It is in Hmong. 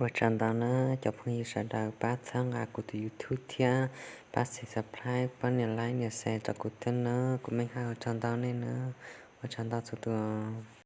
Ua tsaug ntau na cov phooj ywg sawv daws pab txhawb nqa kuv tus YouTube thiab pab subscribe, pab nias like nias share rau kuv thiab na. Kuv Meej Haj ua tsaug ntau nej na. Ua tsaug ntau txhua tus.